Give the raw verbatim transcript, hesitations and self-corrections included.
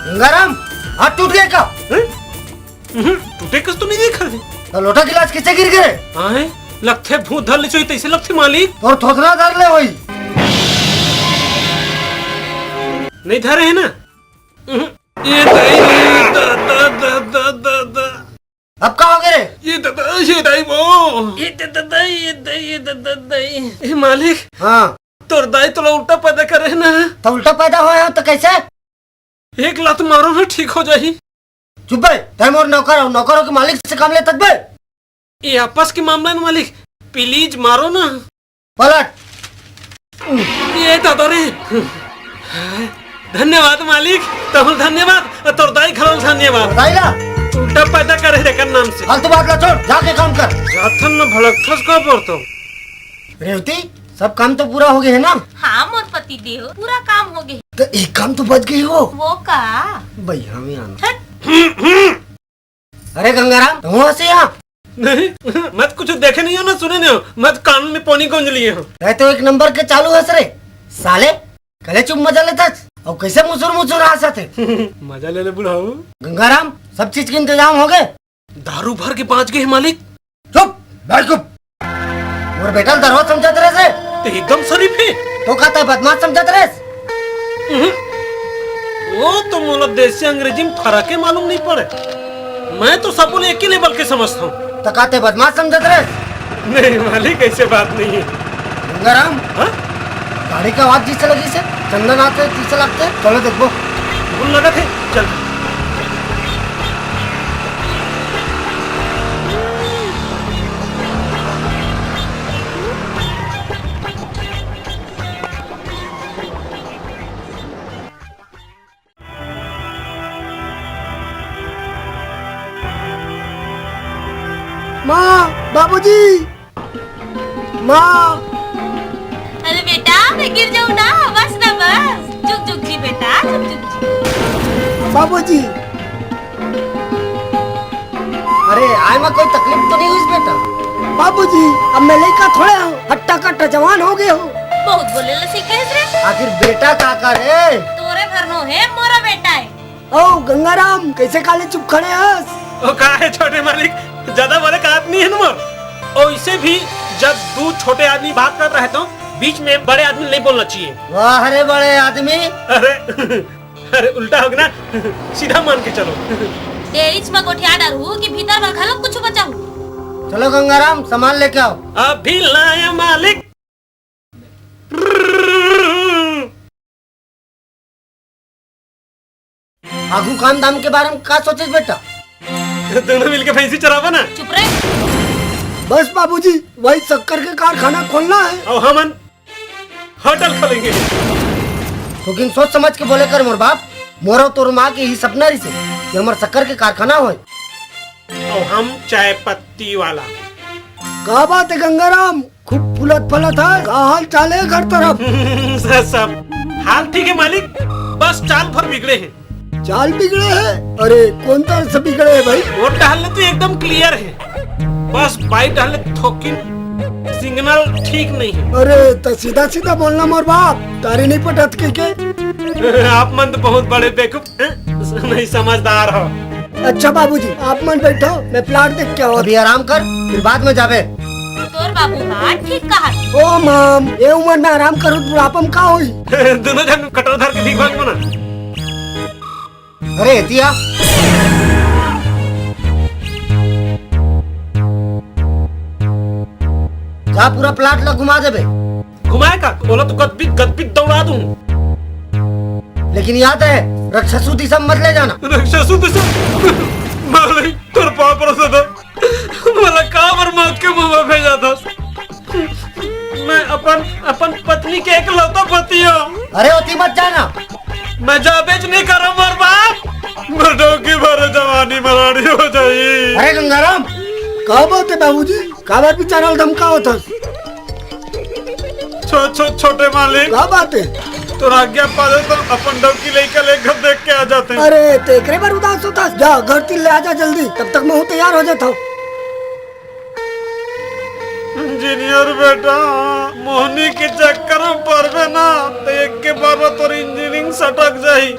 गंगाराम, हाथ टूट गया का? हम्म, टूटे कस तो नहीं देखा थे। तो लोटा गिलास किसे गिर गए? हाँ है, लगथे भूत धर ले चोही तैसे लगथे मालिक। तोर थोथना धर ले वही। नहीं धरे है ना? हम्म, ये दाई, दा, दा, दा। अब का हो गए रे? ये दादा, ये दाई वो। ये दादा, ये दाई, ये दादा, दाई। ए मालिक, हाँ। तोर दाई तोला उल्टा पैदा करे है ना? तो उल्टा पैदा होए हो तो कैसे? एक लात मारो ना, ठीक हो जाही। चुप बे, तै मोर नौकर हो, नौकर हो के मालिक से काम ले तक बे। ये आपस के मामला है ना मालिक, please मारो ना। पलट। ये दादा रे। धन्यवाद मालिक, तहल धन्यवाद, और तोर दाई घलो धन्यवाद। दाई ला। उल्टा पैदा करे रे कर नाम से। फालतू बात ला छोड़, जाके काम कर। जाथन न भड़कथस का परतो। रेवती, सब काम तो पूरा हो गए है ना? हाँ मोर पति देव, पूरा काम हो गए। तो एक काम तो बच गई हो। वो का? भैया में आना। हट। अरे गंगाराम, तू हंसे यहाँ? नहीं, मैं तो कुछ देखे नहीं हो ना सुने नहीं हो, मैं तो कान में पानी गूंज लिए हूँ। तै तो एक नंबर के चालू हंस रे साले, कले चुप मजा लेता। और कैसे मुसुर मुसुर हंसत है? मजा ले ले बुढ़ाऊ। गंगाराम, सब चीज के इंतजाम हो गए? दारू भर के बांच गए हैं मालिक। चुप, बेवकूफ। मोर बेटा ल दरवा समझत रहे से। ते एकदम शरीफ है। तो का तै बदमाश समझत रहे? वो तो मोला देसी अंग्रेजी में फर्क ही मालूम नहीं पड़े। मैं तो सबो ले एक ही लेवल के समझता हूँ। तो का तै बदमाश समझत रहे? नहीं मालिक, ऐसे बात नहीं है। गंगाराम, हाँ? गाड़ी का आवाज जिससे लगी से, चंदन आते, तीसे लगते, चलो देखो। भूल लगा थे, चल। माँ, बाबूजी, माँ। अरे बेटा, मैं गिर जाऊँ ना, बस ना बस। झुक झुक जी बेटा, झुक झुक जी। बाबूजी। अरे, आय में कोई तकलीफ तो नहीं हुई बेटा? बाबूजी, अब मैं लइका थोड़े हूँ, हट्टा कट्टा जवान हो गए हो। बहुत बोले ला सीखे रे। आखिर बेटा का करे? तोरे भरनो है, मोरा बेटा है। ओ गंगाराम, कैसे काले चुप खड़े हस? ओ का है छोटे मालिक, ज्यादा बोले का आदमी है ना। ओ इसे भी जब दू छोटे आदमी बात कर रहे तो बीच में बड़े आदमी नहीं बोलना चाहिए। वाह रे बड़े आदमी। अरे, अरे उल्टा हो गया, सीधा मान के चलो। डेरीच में गोठिया डारू कि भीतर में घलो कुछ बचाऊ। चलो गंगाराम, सामान लेके आओ। अभी लाया मालिक। आगू काम धाम के बारे में का सोचेस बेटा? दोनों मिलके भैंसी चरावा ना। चुप रहे। बस बाबूजी, वही शक्कर के कारखाना खोलना है। और हमन होटल खोलेंगे। लेकिन सोच समझ के बोले कर मोर बाप, मोर और तोर माँ के ही सपना रही कि हमार शक्कर के कारखाना होए। और हम चाय पत्ती वाला। का बात है गंगाराम, खूब फुलत फलत है, का हाल चाल है घर तरफ? सब, सब हाल ठीक है मालिक, बस चाल भर बिगड़े हैं। चाल बिगड़े है? अरे कौन तरह से बिगड़े है भाई? वोट डालने तो एकदम क्लियर है, बस बाइट डालने थोकिन सिग्नल ठीक नहीं है। अरे तो सीधा सीधा बोलना मोर बाप, तारी नहीं पटत के, के? आप मन तो बहुत बड़े बेवकूफ हैं, नहीं समझदार हो। अच्छा बाबूजी, आप मन बैठो, मैं प्लाट देख के आओ। अभी आराम कर, फिर बाद में जाबे। तोर बाबू हा ठीक कहा। ओ माम, ये उम्र में आराम करो, बुढ़ापा में का होई? दोनों जन कटोरा धर के भीख मांग बना। अरे एतिया, जा पूरा प्लाट ला घुमा देबे। घुमाए का? ओला तो गदबिद गदबिद दौड़ा दूं। लेकिन याद है, रक्षसु दिशा मत ले जाना। रक्षसु दिशा? मालिक, तोर पाँव परसत हंव। मोला काबर मौत के मुंह में भेजा था? मैं अपन, अपन पत्नी के एकलौता पति हंव। अरे ओती मत जाना। मैं जाबेच नहीं करंव मोर बाप। मैं डौकी भरे जवानी मरानी हो जाई। अरे गंगाराम, का बात है बाबूजी? काबर बिचारा ल धमकावत हस? छो-, छो-, छोटे मालिक। का बात है? तोर आज्ञा पाले तो अपन डौकी लइका ले घर देख के आ जाते। अरे, ते एकरे बर उदास होत हस? जा, घर तीर ले आ जा जल्दी, तब तक मैं हूँ तैयार हो जाता हूँ। इंजीनियर बेटा, मोहनी के चक्कर में परबे ना, त एक के बार में तोर इंजीनियरिंग सटक जाही।